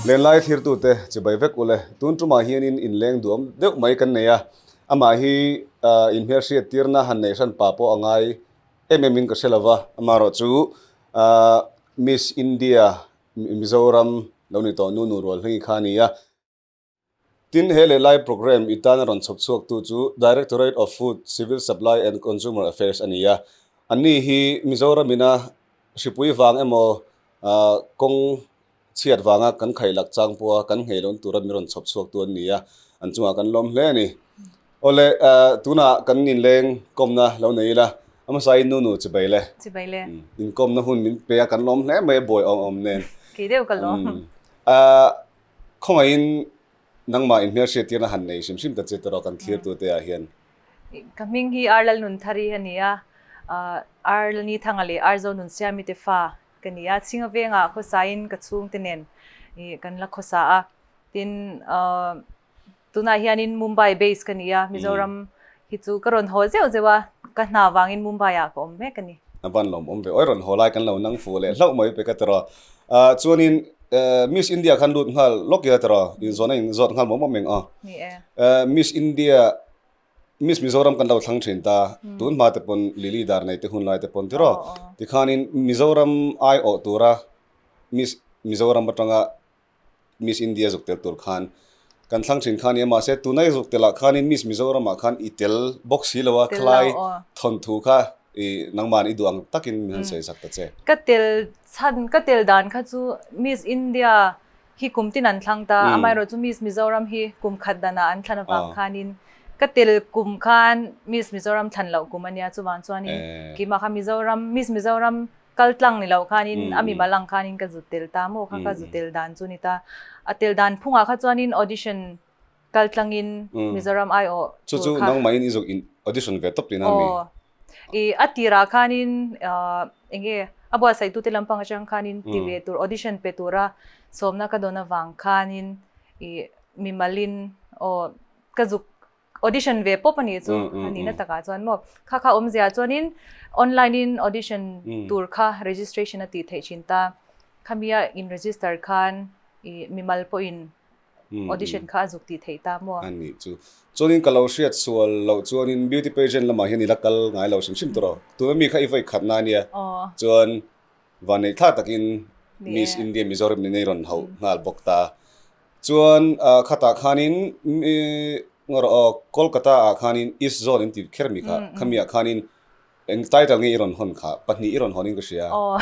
Lenlai thlirtute chibai vek ule. Tun tumah hianin inleng duam deuh mai kan nei a, amah hi inhmelhriat tirna han neih hran pah pawh a ngai em em in ka hre lo va, amaherawhchu Miss India Mizoram lo ni tawh nu nu rual hlingi kha a ni a. Tin, he leh lai programme i tana rawn chhawp chhuaktu chu Directorate of Food, Civil Supply and Consumer Affairs a ni a. Anni hi Mizoram ina hripui vang emaw kawng chhiat vanga kan khaihlak chang pawha kan nghei loh tura min rawn chhawp chhuaktu an ni a, an chungah kan lawm hle a ni. Awle, tunah kan inleng kawmna lo nei ila, a hmasain nu nu chibai le. Chibai le. Inkawmna hun min pe a, kan lawm hle mai a, buai awm awm nen. Kei deuh ka lawm. Khawngaihin nangmah inhmelhriat tirna han nei hrim hrim ta che tawrh kan thlirtu te ah hian. Ka hming hi Ar Lalnunthari a ni a, Ar Lalnithanga leh Ar Zonunsiami te fa ka ni a, Chhinga vengah khawsain ka chhungte nen kan la khawsa a, tin Tunah hianin Mumbai base ka ni a, Mizoram hi chu ka rawn haw zeuh zeuh a, ka hna vangin Mumbai ah ka awm mek a ni. A van lawm awm ve, awi rawn haw lai kan lo nang fuh leh hlauh mai pek a tiraw. Chuanin Miss India khan lut nghal lawk ila tiraw, inzawhna in zawt nghal mawm mawm eng aw. Ni e. Miss India, Miss Mizoram kan lo thlang thin ta, tun hma te pawn Lily dar nei te hun lai te pawn tiraw. Tikhanin Mizoram aiawh tura Miss Mizoram atanga Miss India zuk tel tur khan kan thlang thin kha nia mahse tunai zuk telah khanin Miss Mizoramah khan i tel bawk si lo a khalai thawnthu kha i nangman i duh ang takin min han sawi sak ta che. Ka tel chhan ka tel dan kha chu Miss India hi kum tin an thlang ta amaherawh chu Miss Mizoram hi kum khat danah an thlan avang khanin ka tel kum khan Miss Mizoram thlan loh kum ania chuvang chuanin keimah kha Mizoram Miss Mizoram Kal tlang ni lo khanin a mimal ang khanin ka zut tel ta maw kha ka zu tel dan chu ni ta. A tel dan phungah kha chuanin audition kal tlangin Mizoram aiawh tur kha. Chu chu nangmahin i zuk in audition ve tawp tina mi? Aw. I a tirah khanin enge a buatsaih tute lampang atang khanin ti ve tur audition pe tura sawmna ka dawn avang khanin i mimalin aw ka zuk Audition ve pawp a nih chu a nihna takah chuan maw kha kha awmzia chuanin online in audition tur kha registration a tih theih thin ta khamia in register khan i mimal pawhin audition kha a zuk tih theih ta maw. A nih chu. Chuanin ka lo hriat sual loh chuanin beauty pageant lamah hian i la kal ngai lo hrim hrim tawh rawh. Tuna mi kha i vawi khatna a nia. Chuan Vanneih thlak takin Miss India Mizoram in ei rawn hauh nghal bawk ta. Chuan khatah khanin Kolkata ah khanin East Zone in ti kher mi kha, khami ah khanin eng title nge i rawn hawn kha, pahnih i rawn hawn in ka hria. Aw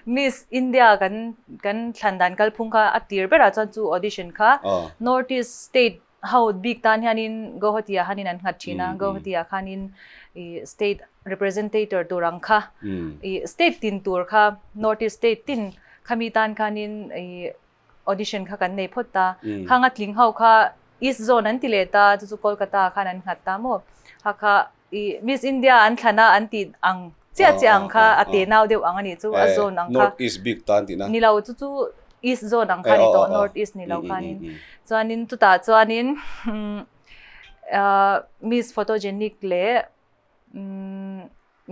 Miss India kan kan thlan dan kalphung kha a tir berah chuan chu audition kha North East state Ho bik tan hianin Guwahati ah khanin an nghat thin a, Guwahati ah khanin i state representator tur ang kha i state tin tur kha North East state tin khami tan khanin i audition kha kan nei phawt ta. Khang a tling ho kha East Zone an ti leh ta, chu chu Kolkata ah khan an nghat ta maw. Ha kha i Miss India an thlan a an tih ang chiah chiah ang kha a te nau deuh ang a nih chu a zone ang kha. North East bik tan tihna. Ni lo chu chu East zone ang kha ni tawh North East ni lo khanin chuanin chutah chuanin Miss Photogenic leh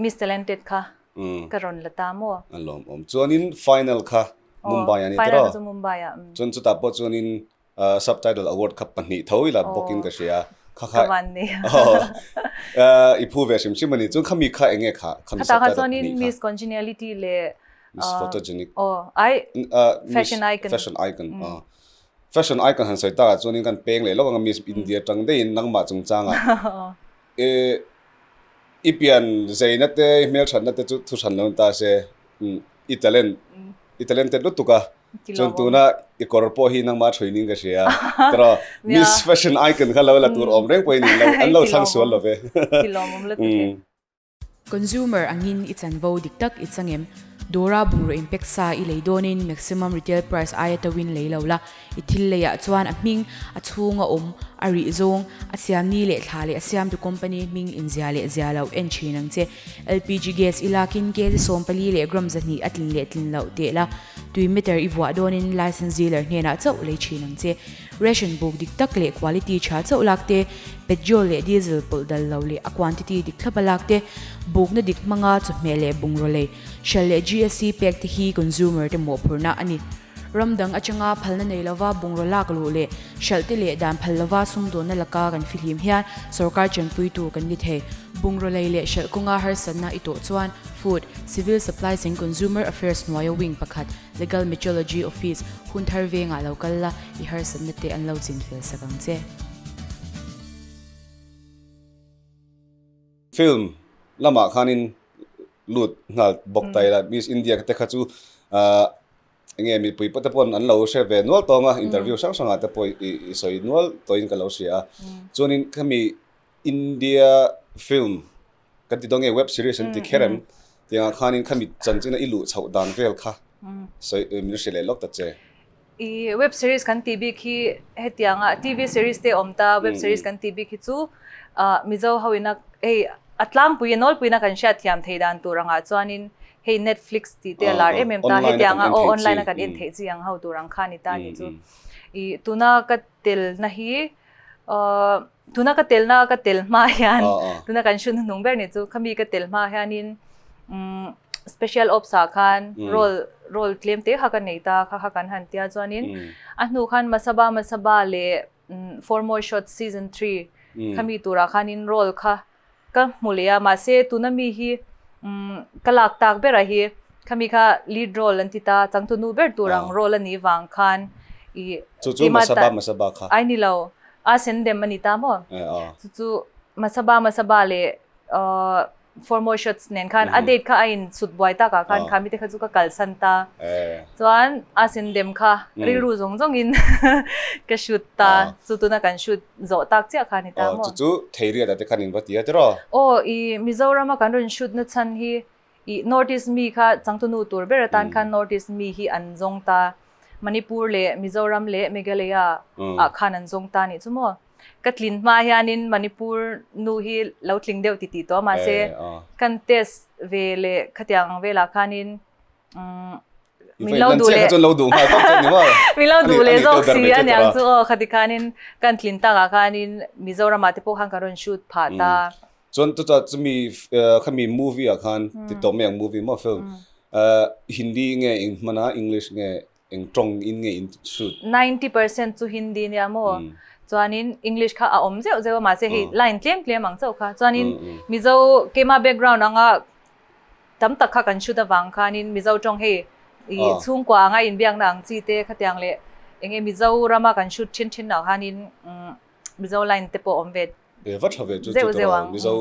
Miss Talented kha ka rawn la ta maw. A lawmawm. Chuanin final kha Mumbai a ni tawh. Final kha chu Mumbai ah. Chuan chutah pawh chuanin Subtitle award kha pahnih tho ila bawk in ka hria. Kha kha Ka van ni. I phu ve hrim hrim a ni. Chuan khami kha enge kha? Khami subtitle pahnih kha. Chuanin Miss Congeniality leh Miss Photogenic. Aw, ai Fashion Icon. Fashion Icon. Fashion Icon han sawi takah chuanin kan peng leh lawk anga Miss India tang deihin nangmah chungchangah i pian zeina te i hmelthatna te chu thuhran lo ni ta se i talent i talented lutuk a. Chuan tuna i kawr pawh hi nangmah thui ning ka hria. Tiraw Miss Fashion Icon kha lo la tur awm reng pawhin in lo an lo thlang sual lo ve. Consumer angin i chanvo dik tak i chang em? Dawra bungraw inpek sa i lei dawnin maximum retail price aia tawin lei lo la, i thil leiah chuan a hming, a chhunga awm, a rih zawng, a siamni leh thla leh a siamtu company hming inzia leh zia loh en thin ang che. LPG gas i lakin kg 14 leh gram 200 a tlin leh tlin loh teh la, tui meter i vuah dawnin licence dealer hnenah chauh lei thin ang che. Ration buk dik tak leh quality tha chauh lak te, petrol leh diesel pawlh dal lo leh a quantity dik thlapa lak te, bukna dik hmanga chawhmeh leh bungraw lei, hralh leh GST pek te hi consumer te mawhphurhna a ni. Ram dang atanga phalna nei lova bungraw lak luh leh hralh te leh dan phal lova sumdawnna laka kan fihlim hian sorkar chenpuitu kan ni thei. Bungraw lei leh hralh kawnga harsatna i tawh chuan Food, Civil Supplies and Consumer Affairs hnuaia wing pakhat Legal Metrology Office hun thar vengah lo kal la, i harsatna te an lo chinfel sak ang che. Film lamah khanin lut nghal bawk ta ila, Miss India te kha chu enge mipui pawh te pawn an lo hre ve nual tawng a, interview hrang hrangah te pawh i sawi nual tawhin ka lo hria a. Chuanin khami India film kan ti dawn nge web series an ti kher em tiangah khanin khami chanchina i luh chhoh dan vel kha sawi min hre leh lawk ta che. I web series kan tih bik hi hetianga TV series te awm ta web series kan tih bik hi chu Mizo ho ina hei a tlangpui a nawlpui ina kan hriat thiam thei dan tur angah chuanin hei Netflix tih te a lar em em ta hetianga aw online a kan en theih chi ang ho tur ang kha ni ta ni chu. I tuna ka telna hi Tuna ka telna ka tel hma hian tuna kan hriat hnuhnung ber ni chu khami ka tel hma hianin special ops ah khan role role tlem te kha ka nei ta kha kha kan han tia chuanin a hnu khan Masaba Masaba leh Four More Shots season 3 khami turah khanin role kha Ka hmu leh a, mahse tuna mi hi ka lak tak ber a hi khami kha lead role an ti ta, changtu nu ber tur ang role a nih vang khan i Chu chu Masaba Masaba kha. Ai ni lo, a sen dem a ni ta maw? Chu chu Masaba Masaba leh Four More Shots nen khan a date kha a in chhut buai tak ah khan khami te kha chu ka kalsan ta. Chuan a sen dem kha rilru zawng zawng in ka shoot ta, chu tuna kan shoot zawh tak chiah kha a ni ta maw? Chu chu Theiriat ah te khan in va ti a tiraw? Aw, i Mizoram a kan rawn shoot na chhan hi i North East mi kha changtunu tur ber atan khan North East mi hi an zawng ta. Manipur leh Mizoram leh Meghalaya ah khan an zawng ta nih chu maw? Ka tlin hma hianin Manipur nu hi lo tling deuh ti tih tawh a mahse kan test ve leh khatiang velah khanin Min lo duh leh min lo duh leh zawk si a niang chu aw khati khanin kan tlin takah khanin Mizoram ah te pawh khan kan rawn shoot phah ta. Chuan chuta chumi khami movie ah khan ti tawh mai ang movie maw film Hindi nge in hman a English nge eng tawng in nge in shoot? 90% chu Hindi nia maw chuanin English kha a awm zeuh zeuh a mahse hei line tlem tlem ang chauh kha chuanin Mizo keimah background anga Tam tak kha kan shoot avang khanin Mizo tawng hei i chhungkua anga inbiakna ang chi te khatiang leh enge Mizo rama kan shoot thin thin ah khanin Mizo line te pawh awm ve Ve va tha ve chu chu tawh Mizo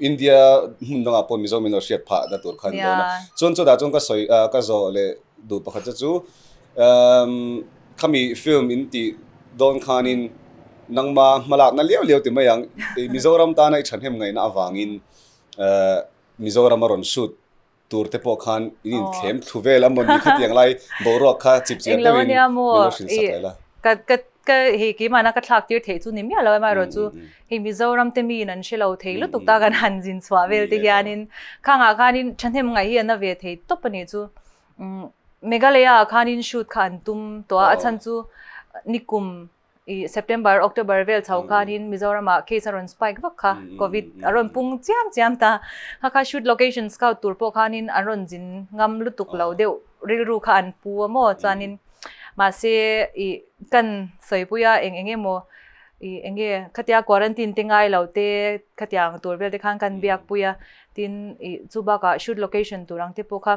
India hmun dangah pawh Mizo min lo hriat phah na tur kha an dawn a. Chuan chutah chuan ka sawi ka zawh leh duh pakhat che chu khami film in tih dawn khanin nangma hmalakna liau liau ti mai ang Mizoram tana i thahnem ngaihna avangin Mizoram a rawn shoot tur te pawh khan in inthlem thlu vel a mawni khatiang lai boruak kha chip chiar deuhin min lo hrilh sak leh la. Ka ka ka hei keimahna ka thlak tir theih chu ni miah lo amaherawh chu hei Mizoram te miin an hre lo thei lutuk ta kan han zin chhuah vel te hianin khangah khanin thahnem ngaih hi an na ve thei tawp a nih chu. Meghalaya ah khanin shoot kha an tum tawh a, a chhan chu nikum I September, October vel chho khanin Mizoramah case a rawn spike vak kha, Covid a rawn pung chiam chiam ta. Kha kha shoot location scout tur pawh khanin an rawn zin ngam lutuk lo deuh rilru kha an pu a maw chuanin mahse i kan sawipui a eng eng emaw i eng nge khatia quarantine te ngai lo te khatiang tur vel te khan kan biakpui a tin i chu bakah shoot location tur ang te pawh kha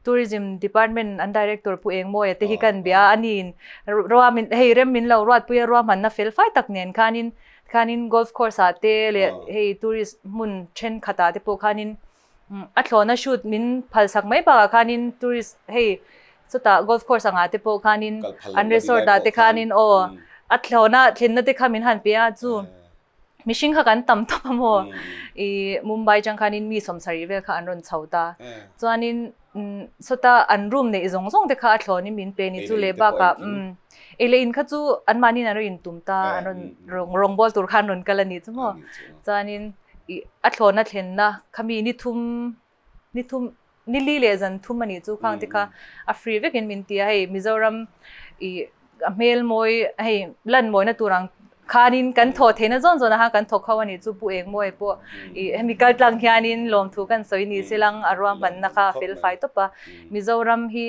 Tourism Department an Director Pu Engmawia te hi kan bia a, aniin rua min hei rem min lo ruatpui a ruahmanna fel fai tak nen khanin khanin golf course ah te leh hei tourist hmun thenkhat ah te pawh khanin a thlawhna shoot min phalsak mai bakah khanin tourist hei chutah golf course angah te pawh khanin an resort ah te khanin aw a thlawhna thlenna te kha min han pe a chu. Mihring kha kan tam tawp a maw? I Mumbai chang khanin mi sawmsarih vel kha an rawn chho ta. Chuanin sawta an room neih zawng zawng te kha a thlawnin min pe ni chu leh bakah ei leh in kha chu anmahniin an rawn intum ta, an rawn rawngbawl tur kha an rawn kal a ni chu maw? Chuanin i a thlawna thlenna kha mi ni thum ni thum ni li leh zan thum a nih chu khang te kha a free vekin min ti a hei Mizoram i a hmel mawi hei lan mawina tur ang khanin kan thawh theihna zawn zawn a khan kan thawk ho a nih chu Pu Eng Mawi pawh i hemi kal tlang hianin lawmthu kan sawi ni se lang a ruahmanna kha a fel fai tawp a Mizoram hi.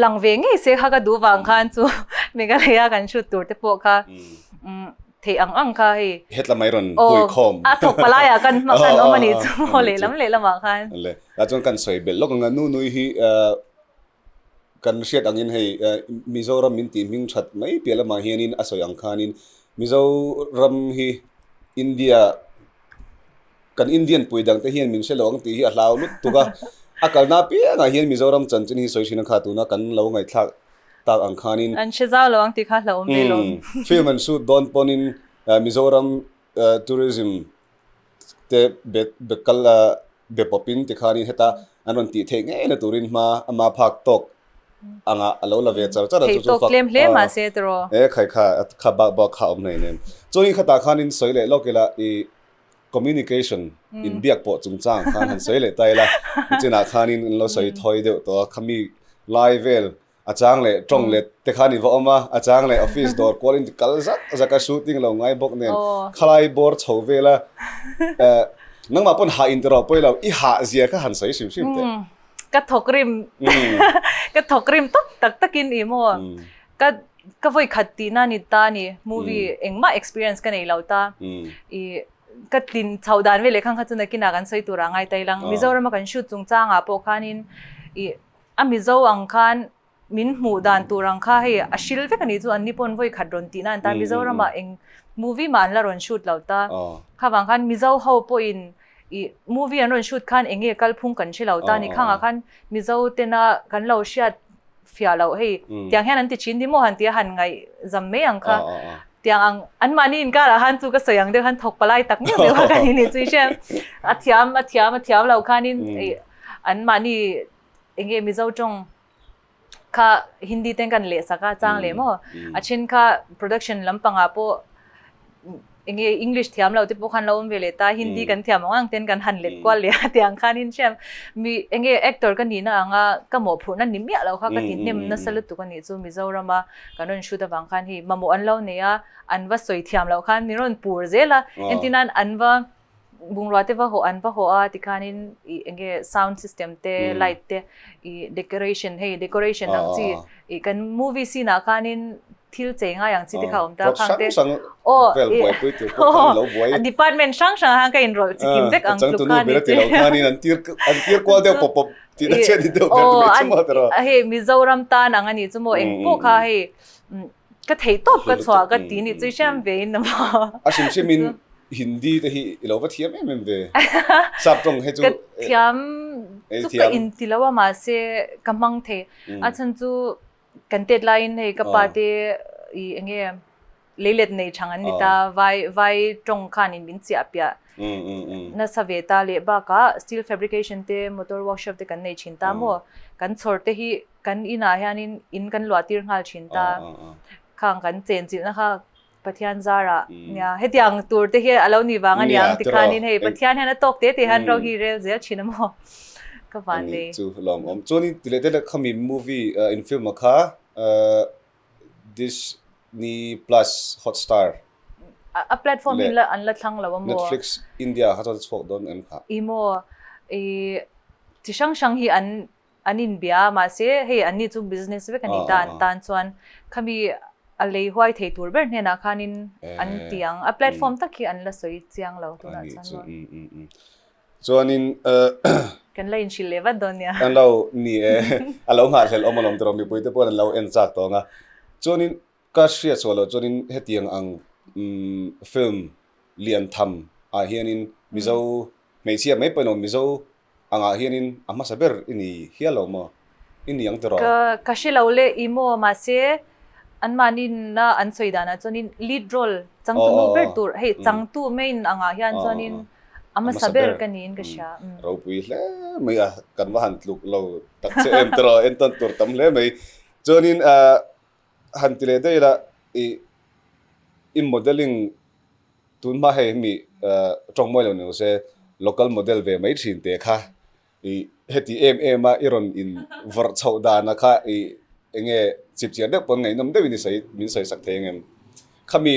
Lang ve ngei se kha ka duh vang khan chu Meghalaya kan shoot tur te pawh kha theih ang ang kha hei. Hetla mai rawn hui khawm. A thawk palai ah kan hma khan awm a nih chu maw lehlam lehlam ah khan. Le ah chuan kan sawi belh lawk ang a nu nui hi kan hriat angin hei Mizoram min tih hming that mai piah lamah hianin a sawi ang khanin Mizoram hi India Kan Indian pui dangte hian min hre lo ang tih hi a hlau lut tuk a, a kalna apiangah hian Mizoram chanchin hi sawi thin a kha tuna kan lo ngaihthlak tak ang khanin. An hre zau lo ang tih kha hlauhawm ve lo. Film an shoot dawn pawnin Mizoram tourism te be be kal be pawpin tikhanin heta an rawn tih theih ngei na turin hma ama phak tawk anga a lo la ve char char a chu chu fak. Theihtawk tlem hle mahse tiraw. E khai kha kha bak bak kha awm hleinem. Chuanin khatah khanin sawi leh lawk ila i Communication inbiak pawh chungchang khan han sawi leh ta ila, nichinah khanin an lo sawi thawi deuh tawh a, khami lai vel a chang leh tawng let te khan i va awm a, a chang leh office dawr kual in ti kal zak zak a, shooting lo ngai bawk nen khalai bawr chho vel a, nangmah pawn hah in ti rawh pawi lo, i hah zia kha han sawi hrim hrim teh. Ka thawk rim, ka thawk rim tawp tak takin i maw, ka ka vawi khat tihna ni ta ni movie engmah experience ka nei lo ta i ka tlin chhoh dan veleh khan kha chu nakinah kan sawi tur ah ngai ta ilang Mizoram a kan shoot chungchang ah pawh khanin i a Mizo ang khan min hmuh dan tur ang kha hei a hril vek a nih chu an ni pawn vawi khat rawn tihna an ta Mizoram ah eng movie mah an la rawn shoot lo ta kha vang khan Mizo ho pawhin i movie an rawn shoot khan eng nge kalphung kan hre lo ta ni khangah khan Mizo tena kan lo hriat fiah loh hei tiang hian an ti thin ni maw han tia han ngaih zam mai ang kha tiang ang an mahni inkarah khan chu ka sawi ang deuh khan thawk palai tak miau miau kha kan in chu i hria a thiam a thiam a thiam lo khanin an mahni eng nge Mizo tawng kha Hindi ten kan leh sak a chang leh maw a then kha production lampangah pawh Enge English thiam lo te pawh khan lo awm ve leh ta, Hindi kan thiam ang ang ten kan han let kual leh a tiang khanin hriam mi enge actor ka nihna anga ka mawhphurhna ni miah lo kha ka ti hnem nasa lutuk a nih chu Mizorama kan rawn shoot avang khan hei mamawh an lo nei a, an va sawi thiam loh khan min rawn pur zel a, entirnan an va bungrua te va hawh an va hawh a tikhanin ih enge sound system te light te ih decoration hei decoration ang chi ih kan movie scene ah khanin thil chei ngai ang chi te kha awm ta khang te aw vel buaipui tur pawh khan lo buai department hrang hrang ah khan ka inrawlh chikim vek ang tluk khan changtunu ber a ti lo khanin an tir an tir kual deuh pawp pawp tih na chian ni deuh ber mai chu maw tiraw hei Mizoram tan ang a nih chu maw eng pawh kha hei Ka thei tawp ka chhuah ka ti nih chu i hriam ve in maw. A hrim hrim in Hindi te hi i lo va thiam em em ve. Sap tawng he chu. Ka thiam chu ka in ti lo a mahse ka hmang thei. A chhan chu kan tet laiin hei ka pa te i enge leilet nei thang an ni ta vai vai tawng khan in min chiah piah nasa ve ta leh bakah steel fabrication te motor workshop te kan nei thin ta maw kan chhawr te hi Kan inah hianin in kan luah tir nghal thin ta. Khang kan chenchilhna kha Pathian zarah nia hetiang tur te hi a lo nih vang a niang tikhanin hei Pathian hian a tawk te te hian ro hi rel zel thin a maw ka van nei. Chu lawmawm. Chuanin ti leh te khami movie in film a kha Disney plus Hotstar A platform hi an la thlang lo a maw? Netflix India kha chuan chhuak dawn em kha? I maw i chi hrang hrang hi an An inbia a, mahse hei anni chu business vek a ni ta an tan chuan khami a lei huai thei tur ber hnenah khanin an ti ang. A platform tak hi an la sawi chiang lo tunah chuan maw. Chuanin Kan la inhrilh leh vat dawn nia. An lo ni e, a lo nghahhlelh awm alawm tiraw mipui te pawhin an lo en chak tawng a. Chuanin ka hriat chhuah loh chuanin hetiang ang film lian tham ah hianin Mizo hmeichhia mai pawhin awm Mizo Angah hianin a hmasa ber i ni hial lo maw? I ni ang tiraw? Ka ka hre lo le i maw mahse anmahni na an sawi danah chuanin lead role changtu nu ber tur hei changtu main angah hian chuanin a hmasa ber ka niin ka hria. Ropui hle mai a, kan va han tluk lo tak che em tiraw? Entawn tur tam hle mai. Chuanin han ti leh daih ila i i modelling Tun hma hei mi tawng mawi lo ni lo se local model ve mai thin te kha i heti em em a i rawn in vawrh chhoh dan a kha i enge chip chian deuh pawn ngaihnawm deuhin i sawi min sawi sak thei ang em? Khami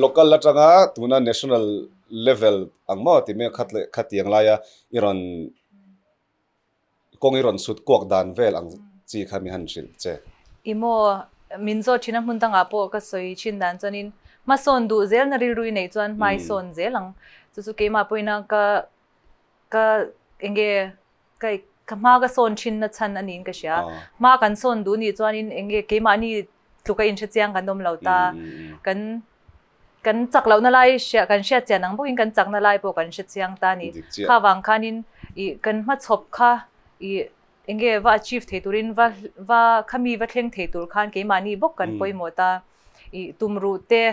local atanga tuna national level ang maw ti mai khat leh khatiang laia i rawn kawng i rawn sut kuak dan vel ang. chi kha mi han hrilh che. I maw, min zawt thin a hmun dangah pawh ka sawi thin dan chuanin hmasawn duh zelna rilru i neih chuan hma i sawn zel ang. Chu chu keimah pawhin a ka ka enge ka ka hma ka sawn thin na chhan a niin ka hria. Hma kan sawn duh nih chuanin enge keimahni tluka inhre chiang kan awm lo ta. Kan kan chak lohna lai hria kan hriat chian ang bawkin kan chakna lai pawh kan hre chiang ta a ni. Kha vang khanin ih kan hmachhawp kha ih enge va achieve thei turin va va khami va thleng thei tur khan keimahni bawk kan pawimawh ta. Ih tumruh te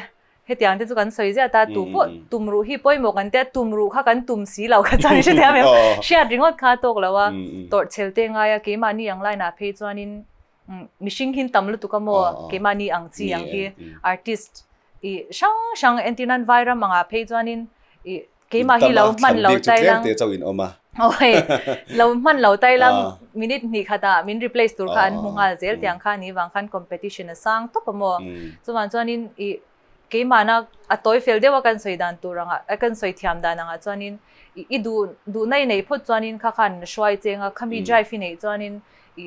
hetiang te chu kan sawi ziah ta tu pawh tumruh hi pawimawh kan tia tumruh kha kan tum si lo kha chuan hrethiam em hriat ringawt kha a tawk lo a tawrh chhel te ngai a keimahni ang line ah phei chuanin mihring hin tam lutuk a maw keimahni ang chi ang hi artist i hrang hrang entir nan vairam angah phei chuanin i keimah hi lo hman lo tai lang oi lo hman lo tai lang minute hnih khatah min replace tur kha an hmu nghal zel tiang kha ni vang khan competition a sang tawp a maw chuvan chuanin i keimahna a tawi fel deuh a kan sawi dan tur angah a kan sawi thiam dan angah chuanin i duh duhna i neih phawt chuanin kha khan hruai cheng a khami drive i neih chuanin i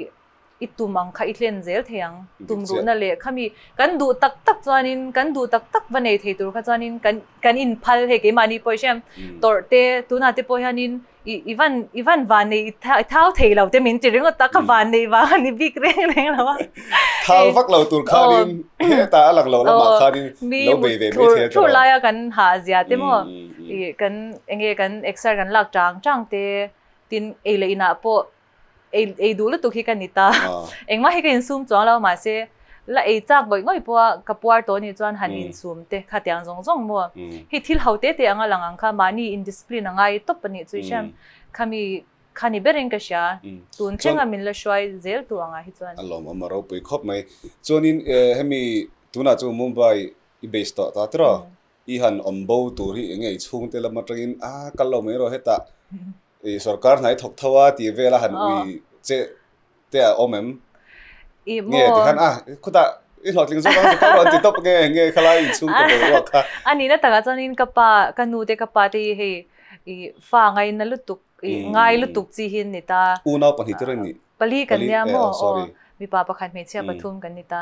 i tum ang kha i hlen zel thei ang. Tum ruhna leh khami kan duh tak tak chuanin kan duh tak tak va nei thei tur kha chuanin kan kan inphal hei keimahni pawh i hriam tawrh te tunah te pawh hianin i i van i van van nei i i thau thei lo te min ti ringawt a ka van nei vang a ni bik reng reng lo a. Thau vak lo tur khanin hetah a lang lo lamah khanin lo bei ve mai thei a tawrh laia kan hah zia te maw i kan enge kan exer kan lak chang chang te tin ei leh inah pawh ei ei duh lutuk hi ka ni ta. Engmah hi ka insum chuang lo mahse la ei chak ngawih ngawih pawh a ka puar tawh anih chuan han insum te kha tiang zawng zawng maw. Hei thil ho te te anga lang ang kha mahni in discipline a ngai tawp anih chu i hriam. Khami kha ni berin ka hria. Tun thlenga min la hruai zel tu angah hi chuan. A lawmawm a ropui khawp mai. Chuanin hemi tunah chu Mumbai i base tawh ta tiraw? I han awm bo tur hi enge i chhungte lam atangin a kal lo mai rawh hetah I sorkar hnai thawk tho a tih vel a han ui che te a awm em? Nge ti khan a khutah i hlawhtling zawk ang chu kal rawh an ti tawp nge nge khalai inchhung ka boruak kha. A nihna takah chuanin ka pa ka nu te ka pa te hi hei i fa ngaina lutuk i ngai lutuk chi hi an ni ta. Unau pahnih te reng ni. Pali kan nia maw aw mipa pakhat hmeichhia pathum kan ni ta.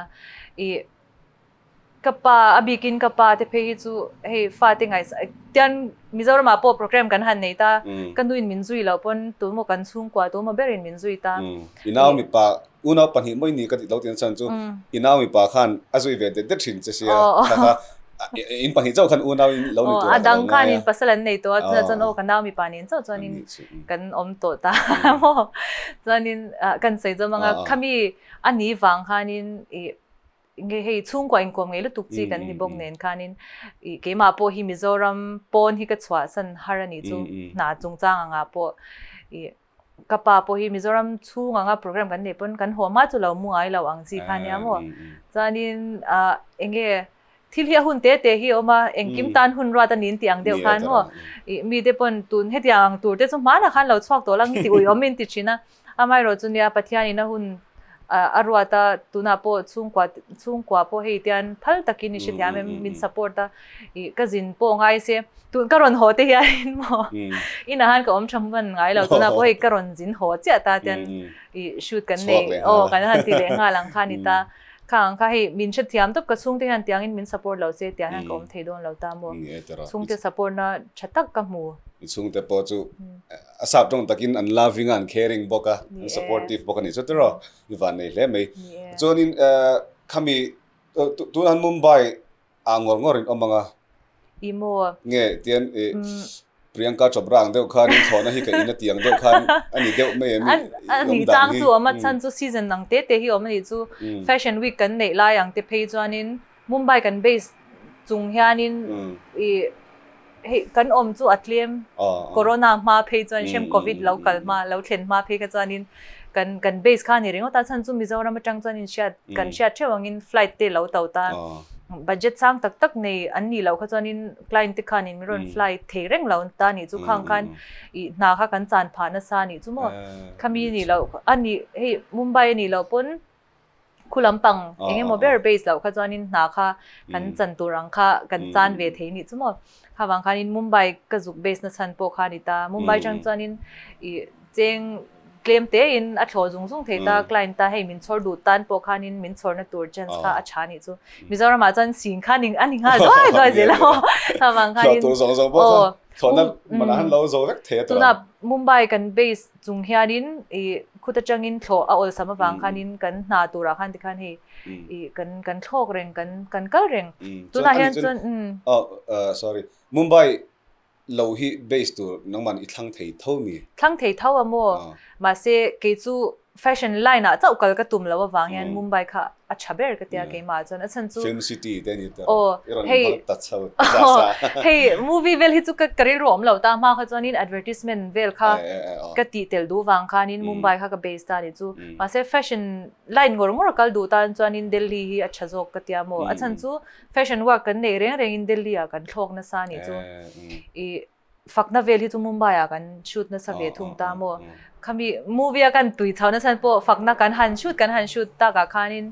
I Ka pa, a bikin ka pa te phei hi chu hei fate ngaihsak tian Mizoramah pawh program kan han nei ta, ka nuin min zui loh pawn tumaw kan chhungkua tumaw berin min zui ta. I nau mipa, unau pahnih mawi ni ka tih lo tih na chhan chu i nau mipa khan a zui ve det det thin che sia, kha kha in pahnih chauh khan unau in lo ni tur a ka lo ngai a. A dang khanin pasal an nei tawh a, tunah chuan aw ka nau mipa nen chauh chuanin kan awm tawh ta maw. Chuanin kan sawi zawm ang a, khami a ni vang khanin i Nge hei chhungkua inkawm ngei lutuk chi kan ni bawk nen khanin i keimah pawh hi Mizoram pawn hi ka chhuahsan har a nih chu hna chungchang angah pawh i ka pa pawh hi Mizoram chhung anga program kan neih pawn kan haw hma chu lo mu ngai lo ang chi kha nia maw. Chuanin ah enge thil hi a hun te te hi a awm a engkim tan hun ruat a niin tih ang deuh khan maw i mite pawn tun hetiang ang tur te chu hmanah khan lo chhuak tawh la nge ti uiawm in ti thin a. Amaherawh chu nia Pathianin a hun a ruat a, tunah pawh chhungkua chhungkua pawh hei tian phal takin i hrethiam em min support a, ih ka zin pawh ngai se tun ka rawn haw te hianin maw inah khan ka awm tha hman ngai lo tunah pawh hei ka rawn zin haw chiah ta tian ih shoot kan nei aw kan han ti leh nghal ang kha ni ta. Kha ang kha hei min hrethiam tawp ka chhungte hian tiangin min support lo che tiang hian ka awm thei dawn lo ta maw? Chhungte support na tha tak ka hmu. I chhungte pawh chu a sap tawng takin an loving a an caring bawk a, an supportive bawk a nih chu tiraw? I van nei hle mai. Chuanin khami tunah Mumbai Ah ngawr ngawr in awm ang a. I maw? Nge tian i Priyanka Chopra ang deuh khan in thlawhna hi ka in a ti ang deuh khan a ni deuh mai em i A ni chang chu awm a chhan chu season ang te te hi awm a nih chu Fashion week kan neih lai ang te phei chuanin Mumbai kan base chung hianin i hei kan awm chu a tlem Corona hma phei chuan hrem Covid lo kal hma lo thlen hma phei kha chuanin kan kan base kha a ni ringawt a chhan chu Mizoram atang chuan in hriat kan hriat theuh angin flight te lo to ta budget sang tak tak nei an nih loh kha chuanin client te khanin min rawn fly thei reng lo ta nih chu khang khan i hna kha kan chan phah nasa nih chu maw khami nih loh a nih hei Mumbai a nih loh pawn Khu lampang eng emaw ber base loh kha chuanin hna kha kan chan tur ang kha kan chan ve thei nih chu maw. Kha vang khanin Mumbai ka zuk base na chhan pawh kha a ni ta. Mumbai chang chuanin i cheng tlem te in a thlawh zung zung thei ta, client ta hei min chhawr duh tan pawh khanin min chhawrna tur chance kha a tha nih chu. Mizoram ah chuan sing kha a ni nghal duai duai zel a maw chuvang khanin Thlawh tur zawng zawng pawh kha thlawhna man ah han lo zo vek thei a tuna Mumbai kan base chung hianin i khut atangin thlawh a awlsam avang khanin kan hna turah khan tikhan hei i kan kan thlawk reng kan kan kal reng tunah hian chuan sorry Mumbai lo hi base tur nangman i thlang thei tho mi? Thlang thei tho a maw? Mahse kei chu fashion line ah chauh kal ka tum lo avang hian Mumbai kha a tha ber ka tia keimah ah chuan a chhan chu Film city te ni ta i rawn hmang ta chho ta sa. Hei movie vel hi chu ka rilru awm lo ta hma kha chuanin advertisement vel kha ka tih tel duh vang khanin Mumbai kha ka base ta ni chu. Mahse fashion line ngawr ngawr a kal duh tan chuanin Delhi hi a tha zawk ka tia maw? A chhan chu Fashion work kan nei reng rengin Delhi ah kan thlawk nasa a nih chu. I fakna vel hi chu Mumbai ah kan shoot nasa ve thung ta maw. Khami movie a kan tui chho nasa pawh fakna kan han shoot kan han shoot takah khanin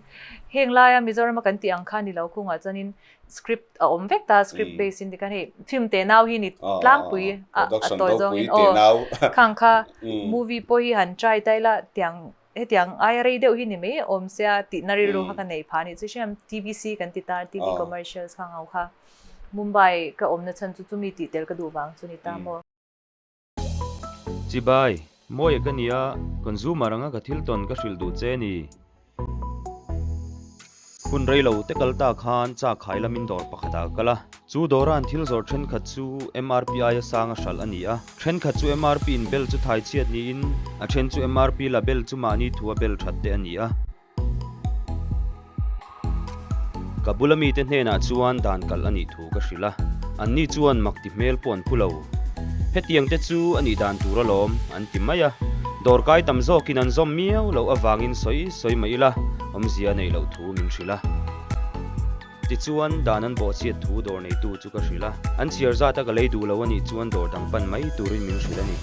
heng laia Mizoram a kan tih ang kha ni lo khungah chuanin script a awm vek ta, script based in tikhan hei film te nau hi ni tlangpui a tawi zawngin aw khang kha movie pawh hi han try ta ila tiang Hetiang aia rei deuh hi ni mai awm sia tihna rilru kha ka nei phah a nih chu hriam TVC kan ti ta TV commercials kha ngau kha Mumbai ka awmna chhan chu chumi tih tel ka duh vang chu ni ta maw. Chibai, Mawia ka nia, consumer anga ka thil tawn ka hrilh duh che ni. Hun rei lo te kal ta khan chak khai lamin dawr pakhatah ka kal a. Chu dawra an thil zawrh thenkhat chu MRP aia sang a hralh a ni a. Thenkhat chu MRP in bel chu thai chhiat niin a then chu MRP la bel chu mahni thu a bel that te a ni a. Ka bula mite hnenah chuan dan kalh a nih thu ka hrilh a, anni chuan mak ti hmel pawh an pu lo. Hetiang te chu a nih dan tur alawm, an ti mai a. Dawrkai tam zawkin an zawm miau loh avangin sawi sawi mah ila, awmzia a neih loh thu min hrilh a. Tichuan, dan an bawhchhiat thu dawr neitu chu ka hrilh a. An chhiar zata ka lei duh lo a nih chuan dawr dang pan mai turin min hrilh a ni.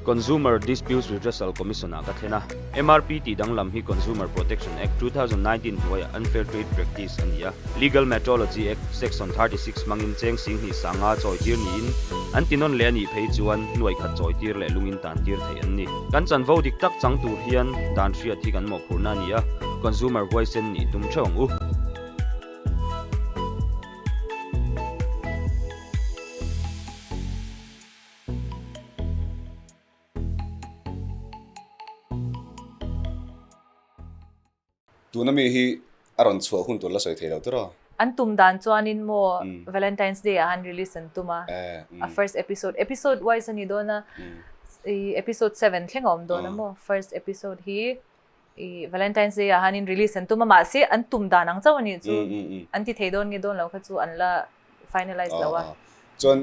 Consumer Disputes Redressal Commission-ah ka thlen a. MRP tih danglam hi Consumer Protection Act, 2019 hnuaiah unfair trade practice a ni a. Legal Metrology Act, Section 36 hmangin cheng singhnih sanga chawitir niin an ti nawn leh a nih phei chuan nuai khat chawitir leh lungin tantir theih an ni. Kan chanvo dik tak chang tur hian dan hriat hi kan mawhphurhna a ni a, consumer huaisen nih tum theuh ang u. Tuna mi hi a rawn chhuah hun tur la sawi thei lo tiraw? An tum dan chuanin maw Valentine's Day ah han release an tum a, a first episode, episode wise a ni dawn a, i episode 7 thleng a awm dawn a maw, first episode hi i Valentine's Day ah hanin release an tum a, mahse an tum dan ang chauh a nih chu, an ti thei dawn nge dawn lo kha chu an la finalize lo a. Chuan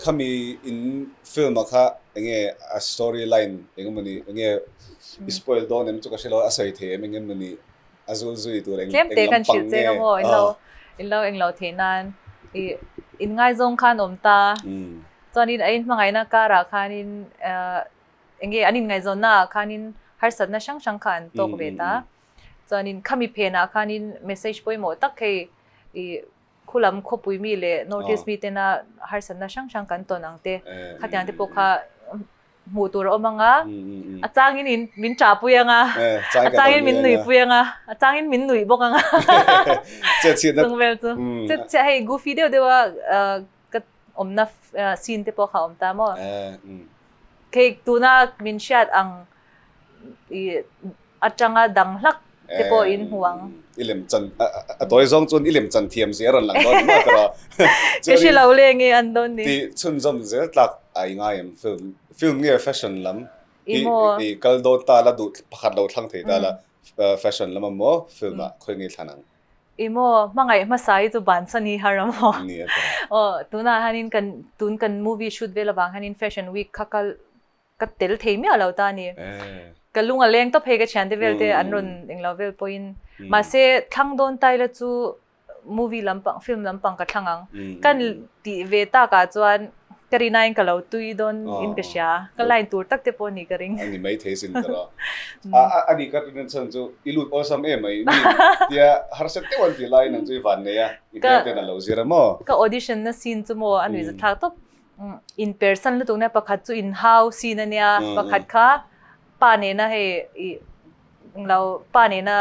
khami in film ah kha enge a story line engemawni enge i spoil dawn em chu ka hre lo a sawi thei em engemawni a zul zui tur eng Tlem te kan hrilh che nga maw in lo in lo englo theih nan i in ngaizawng khan awm ta chuanin a in hmangaihna karah khanin enge an inngaihzawnna ah khanin harsatna hrang hrang kha an tawk ve ta chuanin khami phenah khanin message pawimawh tak hei i Khulam khawpui mi leh North East mi tena harsatna hrang hrang kan tawn ang te, khatiang te pawh kha hmuh tur a awm ang a, a changin in min ṭahpui ang a, a changin min nuihpui ang a, a changin min nuih bawk ang a, chung vel chu. Chetchhiah hei goofy deuh deuh a ka awmna scene te pawh kha a awm ta maw? Hei tuna min hriat ang i atanga dang hlak te pawh in hmu ang. I lem chan a tawi zawng chuan i lem chan thiam zia rawn lang dawn emaw tawh. Ka hre lo le nge an dawn ni. Ti chhunzawm zel tlak a i ngai em film film nge fashion lam hi i kal dawn ta la duh pakhat lo thlang thei ta la fashion lam amaw film ah khawi nge thlan ang. Emaw hmangaih hmasa hi chu bansan hi har amaw. Ni a tawh. Aw tunah hianin kan tun kan movie shoot vel avang hianin fashion week kha kal ka tel thei miah lo ta a ni. Ka lung a leng tawp hei ka thiante vel te an rawn englo vel pawhin. Mahse thlang dawn tai la chu movie lampang film lampang ka thlang ang. Kan tih ve takah chuan ka rinain ka lo tui dawn in ka hria. Ka line tur tak te pawh ni ka ring. A ni mai thei sin ka rawh. A ni ka rin chhan chu i lut awlsam em mai mi tia harsat deuh an tih laiin ang chu i van nei a i hmel ten a lo zir a maw. Ka audition na scene chu maw a nuihzathlak tawp. In persan lutuk nia pakhat chu in hau scene a nia pakhat kha pa nena hei i englo pa nena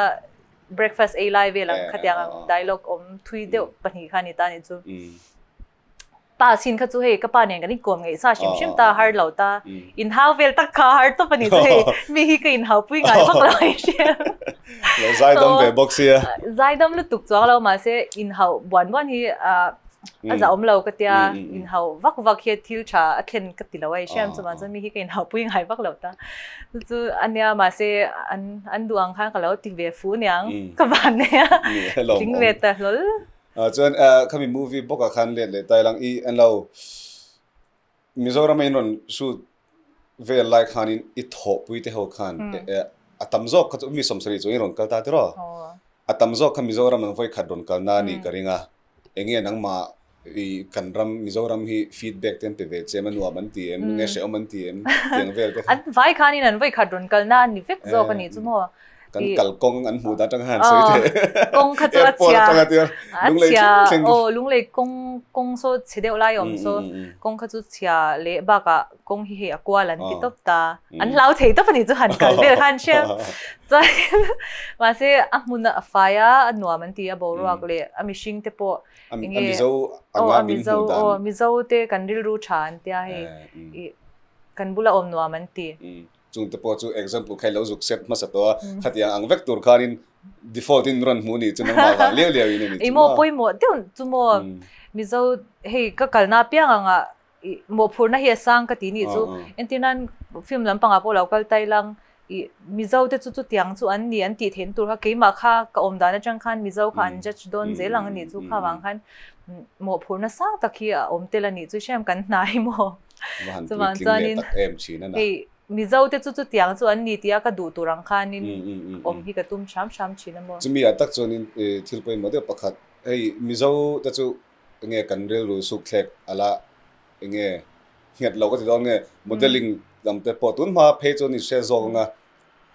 breakfast ei lai vel ang khatiang ang dialogue awm thui deuh pahnih kha a ni ta a nih chu. Pa scene kha chu hei ka pa nen kan inkawm ngeih sa hrim hrim ta har lo ta in hau vel tak kha har tawp a nih chu hei mi hi ka in hau pui ngai vak lo a hria. Lo zaidam ve bawk sia. Zaidam lutuk chuang lo mahse in hau buan buan hi a za awm lo ka tia in hau vak vak hi thil tha a thlen ka ti lo a i hriam chuvang chuan mi hi ka in hau pui ngai vak lo ta. Chu chu a nia mahse an an duh ang khan ka lo ti ve fu niang ka van nei a tling ve ta hlawl. Chuan khami movie bawkah khan let leh ta ilang i an lo Mizoram a in rawn shoot vel lai khanin i thawhpui te ho khan a tam zawk kha chu mi 70 chuan i rawn kal ta tiraw? A tam zawk kha Mizoram an vawi khat rawn kal na a nih ka ring a, enge nangmah i kan ram Mizoram hi feedback te an pe ve che em a nuam an ti em, nge hrehawm an ti em tiang vel te kha. An vai khanin an vawi khat rawn kal na a ni vek zawk a nih chu maw? Kan kal kawng an hmuh dan atanga han sawi thei. Kawng kha chu a chhia. A chhia. Aw lunglei kawng kawng saw chhe deuh lai awm saw kawng kha chu chhia leh bakah kawng hi hei a kual an ti tawp ta. An hlau thei tawp a nih chu han kal vel khan hria. Chuan mahse a hmun a fai a a nuam an ti a boruak leh a mihring te pawh enge aw a mizo aw mizo te kan rilru tha an tia hei ih kan bula awm nuam an ti. Chung te pawh chu example kha i lo zuk set hmasa tawh a, khatiang ang vek tur khanin default in rawn hmuh ni chu nangmah vang liau liau in a ni chu maw. Emaw pawimawh deuh chu maw Mizo hei ka kalna apiang anga i mawhphurhna hi a sang ka ti nih chu entir nan film lampangah pawh lo kal tai lang i Mizo te chu chutiang chu an ni an tih theihna tur kha keimah kha ka awm dan atang khan Mizo kha an judge dawn zel ang a nih chu kha vang khan mawhphurhna sang tak hi a awm tel a nih chu hriam kan hnai maw. Chuvang chuanin hei Mizo te chu chutiang chu an ni tia ka duh tur ang khanin awm hi ka tum hram hram thin a maw. Chumi ah tak chuanin thil pawimawh deuh pakhat hei Mizo te chu enge kan rilru suk thlek ala enge nghet lo ka ti dawn nge modelling lam te pawh tun hma phei chuan i hre zawk anga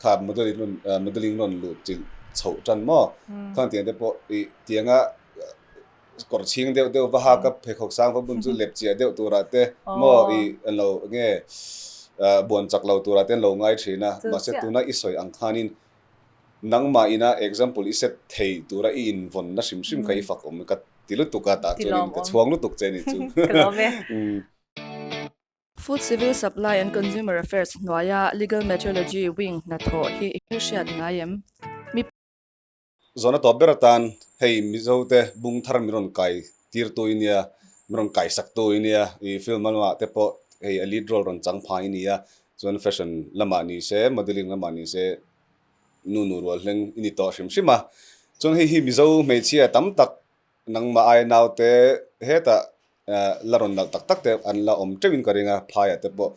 kha modelling rawn modelling rawn luh chilh chhoh tan maw khang tiang te pawh i tianga Kawr chhing deuh deuh va hak a pheikhawk sang va bun chu lep chiah deuh turah te maw i an lo nge buan chak lo turah te an lo ngai thin a. Mahse tuna i sawi ang khanin nangmah ina example i set thei tura i invawnna hrim hrim kha i fak awm ka ti lutuk a tah chuanin ka chhuang lutuk che ni chu. Food Civil Supply and Consumer Affairs hnuaia Legal Metrology Wing hnathawh hi i hriat ngai em? Mi. Zawhna tawp ber atan hei Mizo te bung thar min rawn kai tir tu i nia, min rawn kai sak tu i nia, i film lamah te pawh hei a lead role rawn chang phah i nia, chuan fashion lamah ni se, modelling lamah ni se nu nu rual hleng i ni tawh hrim hrim a. Chuan hei hi Mizo hmeichhia tam tak nangmah aia naute hetah la rawn nalh tak tak te an la awm teuhin ka ring a, phaiah te pawh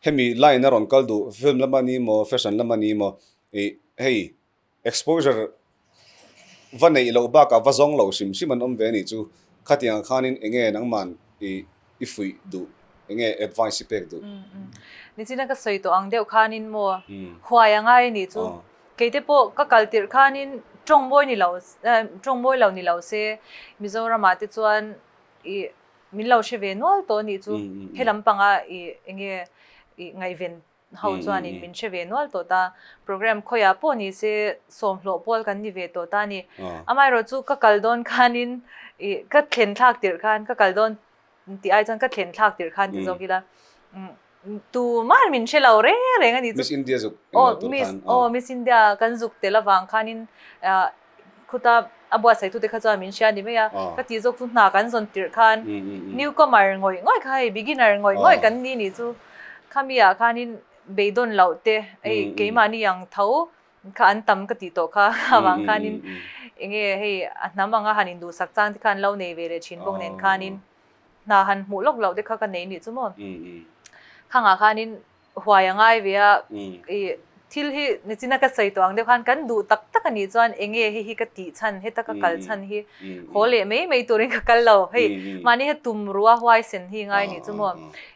hemi line a rawn kal duh film lamah ni maw, fashion lamah ni maw ih hei Exposure va neih loh bakah va zawng loh hrim hrim an awm ve anih chu. Khatiang ah khanin enge nangman i i fuih duh, enge advice i pek duh? Nichina ka sawi tawh ang deuh khanin maw huai a ngai anih chu. Keite pawh ka kal tirh khanin tawng mawi ni lo tawng mawi lo ni lo se Mizoramah te chuan i min lo hre ve nual tawh anih chu. He lampanga i enge i ngaihven ho chuanin min hre ve nual tawh ta. Program khawiah pawh ni se sawmhlawh pawl kan ni ve tawh ta a ni. Amaherawh chu ka kal dawn khanin ih ka thlen thlak tirh khan ka kal dawn tih ai chuan ka thlen thlak tirh khan ti zawk ila tumah min hre lo reng reng a ni chu. Miss India zuk englo tur khan. Aw Miss India kan zuk tel avang khanin Khuta a buatsaitute kha chuan min hria ni mai a, ka tih zawk chu hna kan zawn tirh khan newcomer ngawih ngawih kha hei beginner ngawih ngawih kan ni nih chu khami ah khanin beidawn loh te hei keimahni ang tho kha an tam ka tih tawh kha avang khanin enge hei a hnam anga han induhsak chang te kha an lo nei ve leh thin bawk nen khanin hna han hmuh lawk loh te kha ka nei nih chu maw khangah khanin huai a ngai ve a, i thil hi nichina ka sawi tawh ang deuh khan kan duh tak tak a nih chuan eng nge hei hi ka tih chhan, heta ka kal chhan hi haw leh mai mai turin ka kal lo, hei mahni he tum ruah huaisen hi ngai nih chu maw,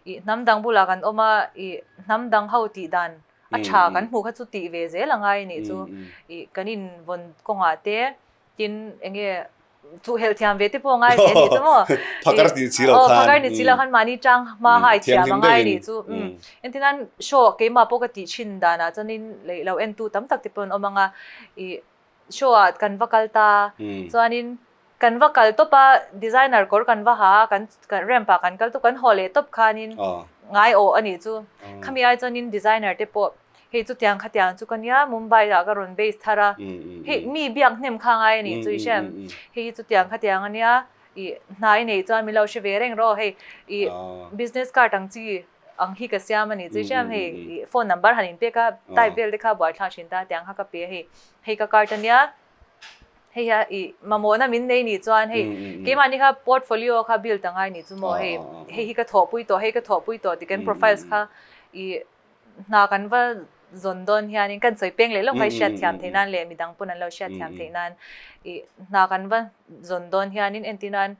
i hnam dang bulah kan awm a, i hnam dang ho tih dan a tha kan hmuh kha chu tih ve zel a ngai nih chu, i kan invawn kawngah te tin eng nge. Chu helh thiam ve te pawh ngai ve a ni chu maw? Phakar ni si lo khan. Phakar ni si lo khan mahni tang hma hai thiam a ngai ni chu. Engtin an show keimah pawh ka tih thin danah chuanin lei lo entu tam tak te pawh an awm ang a. Ih show ah kan va kal ta chuanin kan va kal tawp a designer kawr kan va ha a kan ramp ah kan kal tawp kan haw leh tawp khanin ngai awh a nih chu. Khami ai chuanin designer te pawh Hei chutiang khatiang chu ka nia, Mumbai ah ka rawn base thar a, hei mi biak hnem kha ngai a nih chu i hre em? Hei hi chutiang khatiang a nia, i hna i neih chuan min lo hre ve reng rawh, hei i business card ang chi ang hi ka siam a nih chu i hre em? Hei i phone number han inpek a, type vel te kha buaithlak thin ta, tiang kha ka pe a hei, hei ka card a nia, hei hi i mamawhna min nei nih chuan hei keimahni kha portfolio kha build a ngai nih chu maw, hei hei hi ka thawhpui tawh, hei ka thawhpui tawh ti kan profiles kha i hna kan va zawn dawn hianin kan sawi peng leh lawk mai hriat thiam theih nan leh midang pawn an lo hriat thiam theih nan ih hna kan va zawn dawn hianin entir nan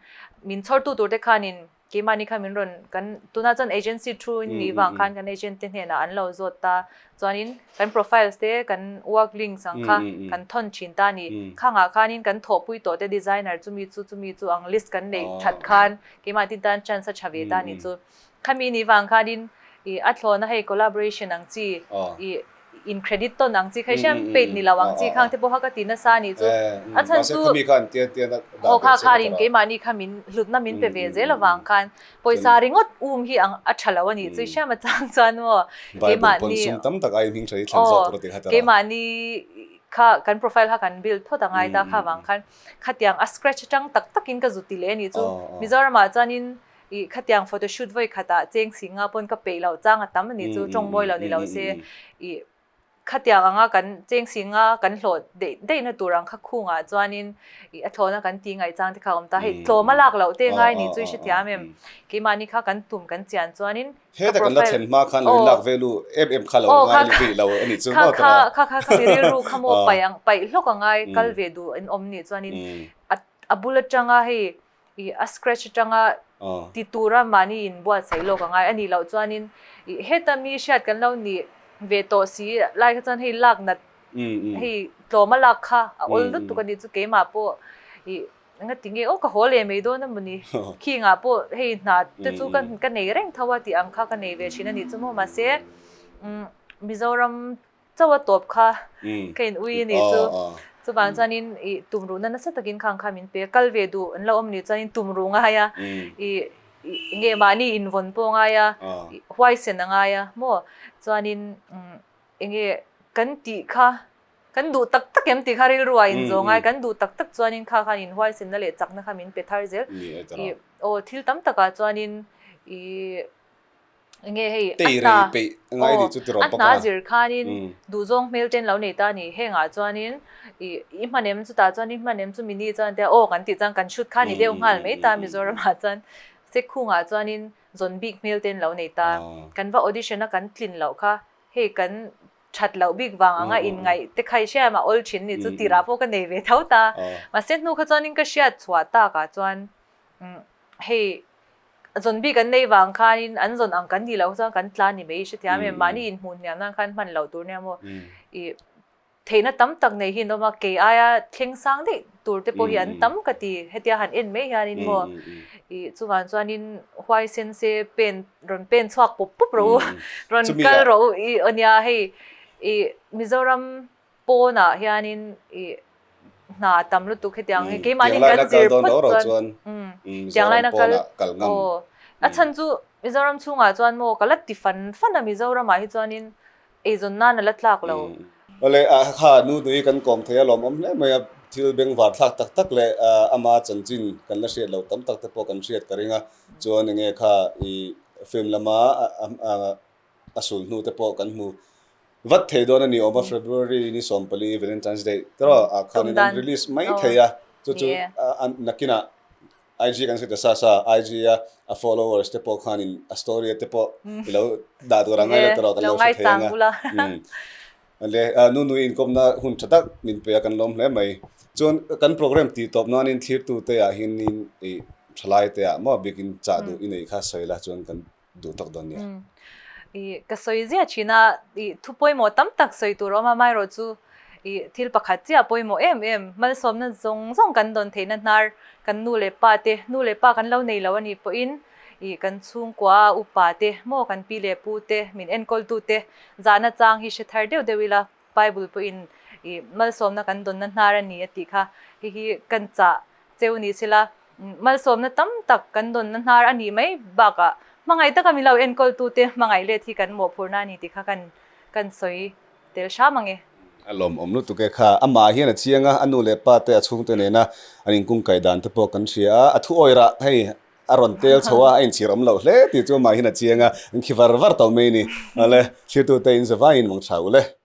min chhawrtu tur te khanin keimahni kha min rawn kan tunah chuan agency thu in nih vang khan kan agent te hnenah an lo zawt ta chuanin kan profiles te kan work links ang kha kan thawn thin ta a ni khangah khanin kan thawhpui tawh te designer chumi chu chumi chu ang list kan neih that khan keimah tin tan chance a tha ve ta a ni chu. Khami ni vang khanin i a thlawna hei collaboration ang chi i in credit tawn ang chi khai hriam paid ni lo ang chi khang te pawh kha ka ti nasa a nih chu. A chhan chu aw kha khanin keimahni kha min hlutna min pe ve zel avang khan pawisa ringawt um hi ang a tha lo a nih chu i hriam atang chuan maw keimahni aw keimahni kha kan profile kha kan build phawt a ngai ta kha vang khan khatiang a scratch atang tak takin ka zu ti leh a nih chu. Mizoramah chuanin Ih, khatiang photoshoot vawi khatah cheng si nga pawn ka peih loh chang a tam a ni chu, tawng mawi lo ni lo se. Ih, khatiang anga kan cheng si nga kan hlawh daih daihna tur ang kha khungah chuanin ih a thlawhna kan ti ngaih chang te kha a awm ta. Hei, tlawm a lak loh te ngai ni chu i hrethiam em? Keimahni kha kan tum kan chian chuanin ka Heta kan la profile thlen hma khan lo in aw lak ve lu em em kha lo aw ngai kha rih lo a nih chu kha maw kha tawrah? kha kha kha mi rilru kha maw Aw. paih ang paih hlawk a ngai kal ve duh in awm nih chuanin a a bul atanga hei I a scratch atanga ti tura mahni in buatsaih lawk a ngai a nih loh chuanin i heta mi hriat kan lo nih ve tawh si lai kha chuan hei lak nat hei tlawm a lak kha a awl lutuk a nih chu keimah pawh i nga ti nge aw ka haw leh mai dawn a maw ni khingah pawh hei hna te chu ka ka nei reng tho a tih ang kha ka nei ve thin a nih chu maw mahse Mizoram Chauh a tawp kha ka in ui a nih chu. Chuvang chuanin i tumruhna nasa takin khang kha min pe a, kal ve duh an lo awm nih chuanin tumruh ngai a, i nge mahni invawn pawh ngai a, huaisen a ngai a maw? Chuanin enge kan tih kha kan duh tak tak em tih kha rilru ah inzawh ngai, kan duh tak tak chuanin kha khan in huaisenna leh chakna kha min pe thar zel. I aw thil tam takah chuanin i Enge hei a hna aw a hna zir khanin duhzawng hmel ten lo nei ta a ni hengah chuanin i i hman em chutah chuan i hman em chu mini chuan tia aw kan tih chuan kan shoot kha ni deuh nghal mai ta Mizoramah chuan Sekhungah chuanin zawn bik hmel ten lo nei ta kan va audition a kan tlin loh kha hei kan that loh bik vang anga inngaih te kha i hria em a awl thin ni chu tirah pawh ka nei ve tho ta mahse hnu kha chuanin ka hriat chhuah takah chuan hei Zawn bik an nei vang khanin an zawn ang kan nih loh chuan kan tlan ni mai i hrethiam em? Mahni inhmuh hniam nan khan hman loh tur nia maw? I theihna tam tak nei hi an awm a, kei aia thleng sang daih tur te pawh hi an tam ka ti. Hetia han en mai hianin maw? I chuvang chuanin huaisen se pen rawn pen chhuak pawp pawp rawh u, rawn kal rawh u i aw nia hei i Mizoram pawnah hianin i hna a tam lutuk hetiang hi keimahni kan zir phawt chuan tiang laina kal aw a chhan chu Mizoram chhungah chuan maw ka la ti fan fan a Mizoramah hi chuanin eizawn nan a la tlak lo. Awle a kha nu nui kan kawm thei a lawmawm hle mai a, thil bengvar thlak tak tak leh ama chanchin kan la hriat loh tam tak te pawh kan hriat ka ring a, chuan enge kha i film lama a sul hnu te pawh kan hmu vat thei dawn a ni awm a, February ni 14 Valentine's Day te rawh ah khanin an release mai thei a, chu chu nakinah IG kan sawi ta sa sa, IG a a followers te pawh khanin a story te pawh i lo dah tur ang ngai lo te rawh kan lo hre thei ang a. Le nu nui inkawmna hun tha tak min pe a kan lawm hle mai. Chuan kan program tih tawp nanin thlirtu te ah hianin i thalai te ah maw bikin chah duh i nei kha sawi la chuan kan duh tawk dawn nia. I ka sawi zia thin a, i thu pawimawh tam tak sawi tur a awm a, amaherawh chu I thil pakhat chiah pawimawh em em, malsawmna zawng zawng kan dawn theihna hnar kan nu leh pa te, nu leh pa kan lo nei lo a nih pawhin i kan chhungkua upa te maw kan pi leh pu te min enkawltu te zahna chang hi hre thar deuh deuh ila Bible pawhin i malsawmna kan dawnna hnar a ni a tih kha hei hi kan chah cheu ni sela malsawmna tam tak kan dawnna hnar a nih mai bakah hmangaih taka min lo enkawltu te hmangaih let hi kan mawhphurhna a ni tih kha kan kan sawi tel hram ang e. A lawmawm lutuk e kha. Amah hian a chiang a, a nu leh pa te a chhungte nena an inkungkaih dan te pawh kan hria a, a thu awi rah hei a rawn tel chho a, a inchhir awm loh hle tih chu amah hian a chiang a, an khi var var tawh mai a ni. Awle, thirtute in zavaiin mang tha u le.